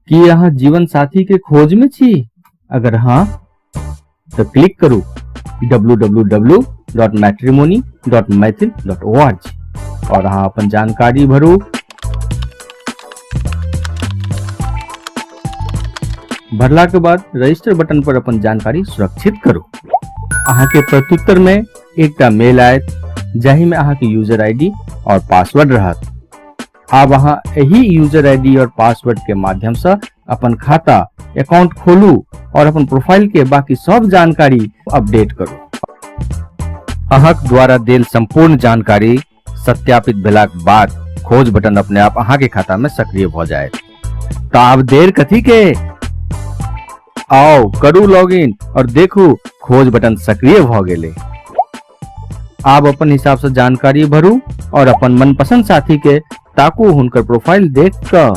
की अहाँ जीवन साथी के खोज में छी? अगर हाँ तो क्लिक करू www.matrimony.maithil.org और अहाँ अपन जानकारी भरू। भरला के बाद रजिस्टर बटन पर अपन जानकारी सुरक्षित करू। अहाँ के प्रत्युत्तर में एकटा मेल आयत जाहि में अहाँ के यूजर आईडी और पासवर्ड रहत। आब अहाँ एहि यूजर आईडी और पासवर्ड के माध्यम से अपन खाता अकाउंट खोलू और अपन प्रोफाइल के बाकी सब जानकारी अपडेट करू। अहाँक द्वारा देल संपूर्ण जानकारी सत्यापित भेलाक बाद खोज बटन अपने आप अहाँ के खाता में सक्रिय भ जायत। त आब देर कथी के? आओ करू लॉगिन और देखू खोज बटन सक्रिय भ गेलै। आब अपन हिसाब से जानकारी भरू और अपन मनपसंद साथी के ताकू हुनकर प्रोफाइल देख क।